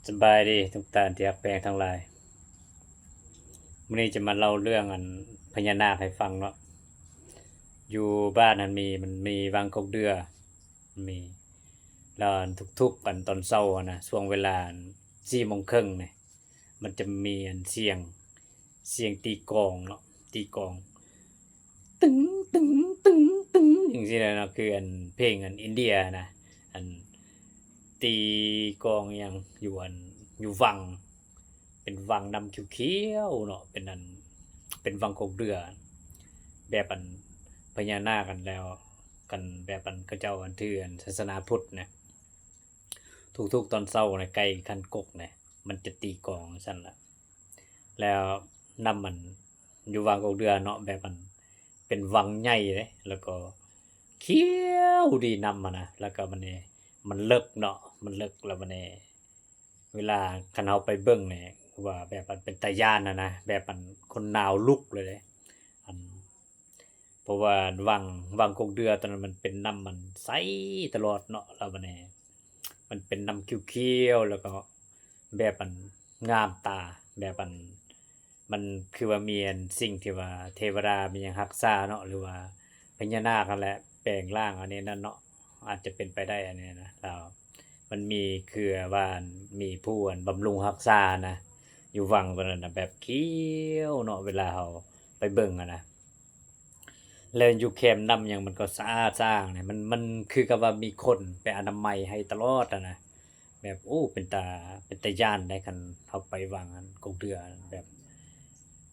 ສະບາຍດີທຸກທ່ານທີ່ຮັກແພງທັງຫຼາຍ. ມື້ນີ້ຈະມາເລົ່າເລື່ອງອັນພະຍານາກໃຫ້ຟັງເນາະ. ຢູ່ບ້ານຫັ້ນມີ ມັນມີວັງກົກເດືອ ມີ ແລ້ວອັນທຸກໆ ອັນຕອນເຊົ້າຫັ້ນນະ ຊ່ວງເວລາອັນສີ່ໂມງເຄິ່ງນີ້ ມັນຈະມີອັນສຽງ ສຽງຕີກອງເນາະ ຕີກອງ ຕຶງ ຕຶງ ຕຶງ ຕຶງ ຈັ່ງຊີ້ແຫຼະເນາະ ຄືອັນເພງອັນອິນເດຍນະ ອັນຕີກອງອີ່ຫຍັງຢູ່ອັນ ຢູ່ວັງ ເປັນວັງນ້ຳຂຽວໆເນາະ ເປັນອັນ ເປັນວັງກົກເດືອ ແບບອັນພະຍານາກກັນແລ້ວ ກັນແບບອັນເຂົາເຈົ້າອັນຖືອັນສາສະໜາພຸດນະ ທຸກໆຕອນເຊົ້າໃນໃກ້ຄັນກົກນະ ມັນຈະຕີກອງຊັ້ນລະ ແລ້ວນ້ຳມັນຢູ່ວັງກົກເດືອເນາະ ແບບມັນເປັນວັງໃຫຍ່ເດ້ ແລ້ວກໍຂຽວດີນ້ຳຫັ້ນນະ ແລ້ວກໍບັດນີ້ມັນເລິກເນາະ ມັນເລິກ ແລ້ວບັດນີ້ເວລາຄັນເຮົາໄປເບິ່ງນີ້ ຄືວ່າແບບມັນເປັນຕາຢ້ານຫັ້ນນະ ແບບມັນຂົນໜາວລຸກເລີຍເດ້ ອັນ ເພາະວ່າວັງ ວັງກົກເດືອຕອນນັ້ນມັນເປັນນ້ຳມັນໃສຕະຫຼອດເນາະ ແລ້ວບັດນີ້ມັນເປັນນ້ຳຂຽວໆ ແລ້ວກໍແບບອັນງາມຕາ ແບບອັນ ມັນຄືວ່າມີອັນສິ່ງທີ່ວ່າເທວະດາມີຫຍັງຮັກສາເນາະ ຫຼືວ່າພະຍານາກຫັ້ນແຫຼະແປງຮ່າງອັນນີ້ນັ້ນເນາະ ອາດຈະເປັນໄປໄດ້ອັນນີ້ນະ ແລ້ວມັນມີຄືວ່າມີຜູ້ອັນບຳລຸງຮັກສານະ ຢູ່ວັງຕົວນັ້ນນະ ແບບຂຽວເນາະ ເວລາເຮົາໄປເບິ່ງຫັ້ນນະ ແລ້ວຢູ່ແຄມນ້ຳຫຍັງມັນກໍສະອາດສະອ້າງນະ ມັນ ມັນຄືກັບວ່າມີຄົນໄປອະນາໄມໃຫ້ຕະຫຼອດຫັ້ນນະ ແບບ ໂອ້ ເປັນຕາ ເປັນຕາຢ້ານໃດ໋ ຄັນເຮົາໄປວັງອັນກົກເດືອ ແບບ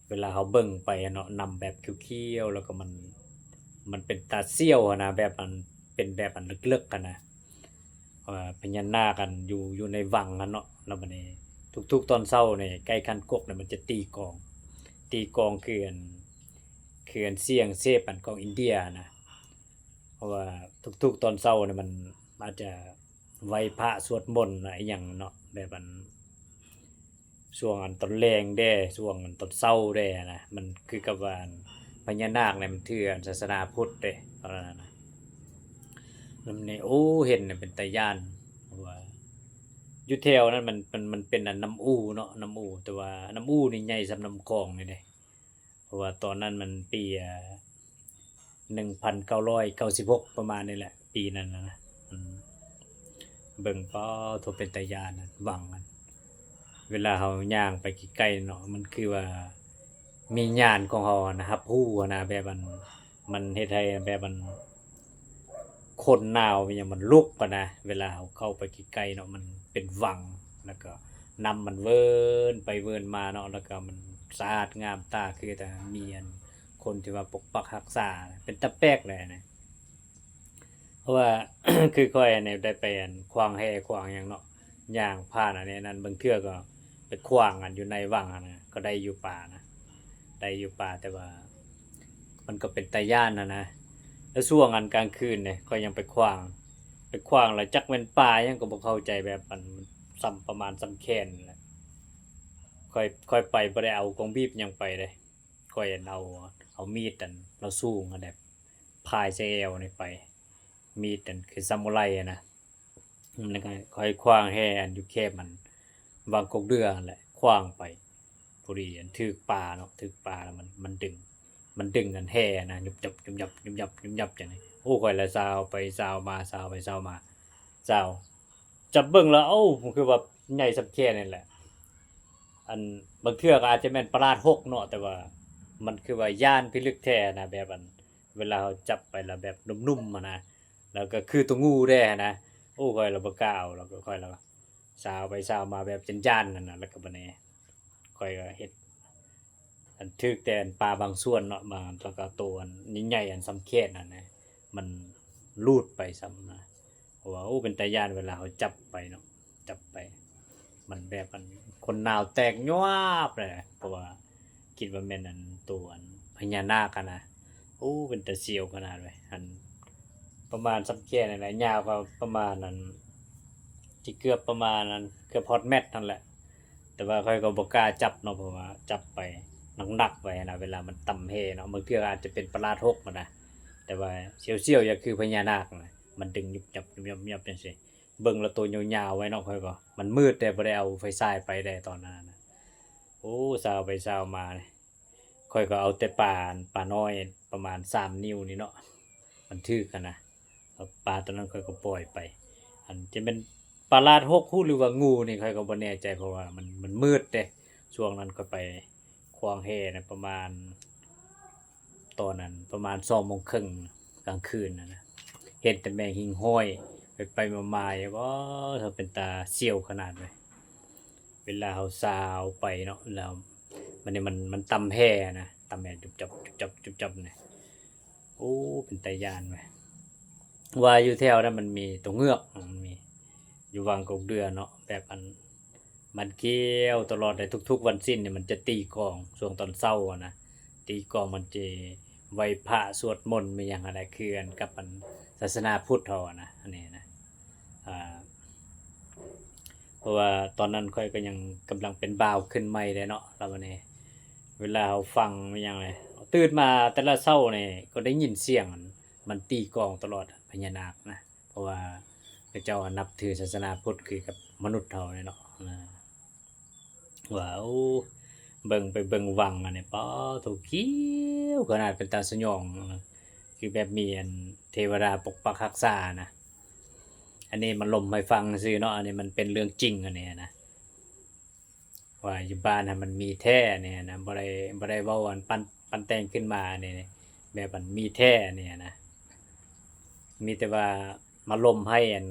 ເວລາເຮົາເບິ່ງໄປເນາະ ນ້ຳແບບຂຽວໆ ແລ້ວກໍມັນ ມັນເປັນຕາສ່ຽວຫັ້ນນະ ແບບອັນ ເປັນແບບອັນເລິກໆຫັ້ນນະ ເອີ ພະຍານາກອັນຢູ່ ຢູ່ໃນວັງຫັ້ນເນາະ ແລ້ວບັດນີ້ທຸກໆຕອນເຊົ້ານີ້ໃກ້ຄັນກົກນີ້ມັນຈະຕີກອງ ຕີກອງຄືອັນ ຄືອັນສຽງເຊບອັນຂອງອິນເດຍນະ ເພາະວ່າທຸກໆຕອນເຊົ້ານີ້ມັນອາດຈະໄຫວ້ພະສວດມົນອີ່ຫຍັງເນາະ ແບບອັນ ຊ່ວງອັນຕອນແລງແດ່ ຊ່ວງອັນຕອນເຊົ້າແດ່ນະ ມັນຄືກັບວ່າອັນພະຍານາກນີ້ມັນຖືອັນສາສະໜາພຸດເດ້ ຕອນນັ້ນນະ ແລ້ວມັນນີ້ ໂອ້ ເຫັນເປັນຕາຢ້ານ ເພາະວ່າຢູ່ແຖວນັ້ນມັນ ມັນ ມັນເປັນອັນນ້ຳອູເນາະ ນ້ຳອູ ແຕ່ວ່ານ້ຳອູນີ້ໃຫຍ່ສ່ຳນ້ຳຂອງນີ້ເດ້ ເພາະວ່າຕອນນັ້ນມັນປີ ອາ ໜຶ່ງພັນເກົ້າຮ້ອຍເກົ້າສິບຫົກ ປະມານນີ້ແຫຼະ ປີນັ້ນນະ ອືມ ເບິ່ງ ປາໂທ້ ເປັນຕາຢ້ານ ວັງ ເວລາເຮົາຍ່າງໄປໃກ້ໆເນາະ ມັນຄືວ່າວິນຍານຂອງເຮົາຫັ້ນນະ ຮັບຮູ້ຫັ້ນນະ ແບບອັນ ມັນເຮັດໃຫ້ແບບອັນ ຂົນໜາວອີ່ຫຍັງມັນລຸກຫັ້ນນະ ເວລາເຮົາເຂົ້າໄປໃກ້ໆເນາະ ມັນເປັນວັງ ແລ້ວກໍນ້ຳມັນເວີນໄປເວີນມາເນາະ ແລ້ວກໍມັນສະອາດງາມຕາ ຄືແຕ່ມີອັນ ຄົນທີ່ວ່າປົກປັກຮັກສາ ເປັນຕາແປກແຫຼະນະ ເພາະວ່າ ຄືຂ້ອຍນີ້ໄດ້ໄປອັນຂວ້າງແຫຂວ້າງຫຍັງເນາະ ຍ່າງຜ່ານອັນນີ້ອັນນັ້ນ ບາງເທື່ອກໍໄປຂວ້າງອັນຢູ່ໃນວັງຫັ້ນນະ ກໍໄດ້ຢູ່ປານະ ໄດ້ຢູ່ປາ ແຕ່ວ່າມັນກໍເປັນຕາຢ້ານຫັ້ນນະ ແລ້ວຊ່ວງອັນກາງຄືນນີ້ຂ້ອຍຍັງໄປຂວ້າງ ໄປຂວ້າງແລ້ວຈັກແມ່ນປາຫຍັງກໍບໍ່ເຂົ້າໃຈ ແບບມັນສ່ຳປະມານສ່ຳແຂນແຫຼະ ຂ້ອຍ ຂ້ອຍໄປບໍ່ໄດ້ເອົາກອງບີບຫຍັງໄປເດ້ ຂ້ອຍອັນເອົາ ເອົາມີດອັນລາວສູງຫັ້ນແຫຼະ ພາຍໃສ່ແອວນີ້ໄປ ມີດອັນຄືຊາມູໄລຫັ້ນນະ ແລ້ວກໍຂ້ອຍຂວ້າງແຫອັນຢູ່ແຄມອັນວັງກົກເດືອຫັ້ນແຫຼະ ຂວ້າງໄປ ພໍດີອັນຖືກປາເນາະ ຖືກປາແລ້ວມັນ ມັນດຶງ ມັນດຶງອັນແຫຫັ້ນນະ ຍຸບຍັບ ຍຸບຍັບ ຍຸບຍັບ ຍຸບຍັບ ຈັ່ງນີ້ ໂອ້ ຂ້ອຍລະຊາວໄປຊາວມາ ຊາວໄປຊາວມາ ຊາວ ຈັບເບິ່ງແລ້ວ ເອົ້າ ຄືວ່າໃຫຍ່ສ່ຳແຂນນີ້ແຫຼະ ອັນ ບາງເທື່ອກໍອາດຈະແມ່ນປະຫຼາດຫົກເນາະ ແຕ່ວ່າມັນຄືວ່າຢ້ານພິລຶກແທ້ນະ ແບບອັນ ເວລາເຮົາຈັບໄປແລ້ວແບບນຸ້ມໆຫັ້ນນະ ແລ້ວກໍຄືຕົວງູແດ່ຫັ້ນນະ ໂອ້ ຂ້ອຍລະບໍ່ກ້າເອົາ ແລ້ວກໍຂ້ອຍລະຊາວໄປຊາວມາແບບຢ້ານໆຫັ້ນນະ ແລ້ວກໍບັດນີ້ຂ້ອຍກໍເຮັດ ອັນຖືກແຕ່ອັນປາບາງສ່ວນເນາະ ບາງ ແລ້ວກໍໂຕອັນໃຫຍ່ໆ ອັນສ່ຳແຂນຫັ້ນນະ ມັນລູດໄປຊ້ຳນະ ເພາະວ່າ ໂອ້ ເປັນຕາຢ້ານເວລາເຮົາຈັບໄປເນາະ ຈັບໄປ ມັນແບບອັນຂົນໜາວແຕກຍວາບເລີຍ ເພາະວ່າຄິດວ່າແມ່ນອັນໂຕອັນພະຍານາກຫັ້ນນະ ໂອ້ ເປັນຕາສຽວຂະໜາດເວີຍ ອັນປະມານສ່ຳແຂນຫັ້ນແຫຼະ ຍາວກໍປະມານອັນ ຊິເກືອບປະມານອັນ ເກືອບຮອດແມັດຫັ້ນແຫຼະ ແຕ່ວ່າຂ້ອຍກໍບໍ່ກ້າຈັບເນາະ ເພາະວ່າຈັບໄປໜັກໆໄປຫັ້ນນະ ເວລາມັນຕຳແຫເນາະ ບາງເທື່ອອາດຈະເປັນປະຫຼາດຫົກຫັ້ນນະ ແຕ່ວ່າສຽວໆ ຢ່າຄືພະຍານາກນະ ມັນດຶງຍຸບຍັບ ຍຸບຍັບ ຍຸບຍັບ ຈັ່ງຊີ້ ເບິ່ງແລ້ວໂຕຍາວໆໄວ້ເນາະ. ຂ້ອຍກໍ ມັນມືດແດ່ ບໍ່ໄດ້ເອົາໄຟສາຍໄປແດ່ຕອນນັ້ນນະ. ໂອ້ ຊາວໄປຊາວມານີ້ ຂ້ອຍກໍເອົາແຕ່ປາ ປານ້ອຍປະມານສາມນິ້ວນີ້ເນາະ ມັນຖືກຫັ້ນນະ. ປາຕອນນັ້ນຂ້ອຍກໍປ່ອຍໄປ ອັນຈະແມ່ນປາລາດຫົກຫູ ຫຼືວ່າງູນີ້ ຂ້ອຍກໍບໍ່ແນ່ໃຈ ເພາະວ່າມັນ ມັນມືດເດ້. ຊ່ວງນັ້ນຂ້ອຍໄປຂວາງແຫນະ ປະມານ ຕອນນັ້ນປະມານສອງໂມງເຄິ່ງກາງຄືນຫັ້ນນະ ເຫັນແຕ່ແມງຫິ້ງຫ້ອຍ ໄປໆມາໆ ໂອ້ ເປັນຕາສ່ຽວຂະໜາດເລີຍ. ເວລາເຮົາຊາວໄປເນາະ ແລ້ວມັນນີ້ ມັນ ມັນຕຳແຫນະ ຕຳແຫຈຸບຈັບ ຈຸບຈັບ ຈຸບຈັບນີ້ ໂອ້ ເປັນຕາຢ້ານເວີຍ. ວ່າຢູ່ແຖວນັ້ນມັນມີຕົວເງືອກ ມັນມີຢູ່ວັງກົກເດືອເນາະ ແບບອັນ ມັນກ່ຽວຕະຫຼອດເລີຍ ທຸກໆວັນສິນນີ້ມັນຈະຕີກອງຊ່ວງຕອນເຊົ້າຫັ້ນນະ. ຕີກອງ ມັນຈະໄຫວ້ພະ ສວດມົນ ມີຫຍັງຫັ້ນແຫຼະ ຄືກັນກັບອັນສາສະໜາພຸດເຮົາຫັ້ນນະ ອັນນີ້ນະ. ອ່າ ເພາະວ່າຕອນນັ້ນຂ້ອຍກໍຍັງກຳລັງເປັນບ່າວຂຶ້ນໃໝ່ເດ້ເນາະ ແລ້ວບັດນີ້ເວລາເຮົາຟັງມີຫຍັງເລີຍ ຕື່ນມາແຕ່ລະເຊົ້ານີ້ກໍໄດ້ຍິນສຽງມັນຕີກອງຕະຫຼອດ ພະຍານາກນະ. ເພາະວ່າເຂົາເຈົ້ານັບຖືສາສະໜາພຸດຄືກັບມະນຸດເຮົານີ້ເນາະ ວ່າ ໂອ້ ເບິ່ງໄປເບິ່ງວັງອັນນີ້ ປາໂທ້ ກ່ຽວຂະໜາດ ເປັນຕາສະຫຍອງ ຄືແບບມີອັນເທວະດາປົກປັກຮັກສານະ. ອັນນີ້ມາລົມໃຫ້ຟັງຊື່ເນາະ ອັນນີ້ມັນເປັນເລື່ອງຈິງ ອັນນີ້ນະ ວ່າຢູ່ບ້ານຫັ້ນມັນມີແທ້ນີ້ນະ ບໍ່ໄດ້ ບໍ່ໄດ້ເວົ້າອັນປັ້ນ ປັ້ນແຕ່ງຂຶ້ນມານີ້ ແບບອັນມີແທ້ນີ້ນະ. ມີແຕ່ວ່າມາລົມໃຫ້ອັນ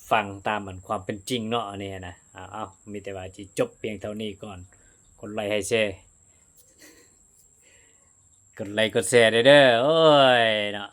ຟັງຕາມອັນຄວາມເປັນຈິງເນາະ ອັນນີ້ນະ. ເອົາ ເອົາ ມີແຕ່ວ່າຊິຈົບພຽງເທົ່ານີ້ກ່ອນ. ກົດໄລໃຫ້ແຊ ກົດໄລກົດແຊເດີ ໂອ້ຍເນາະ.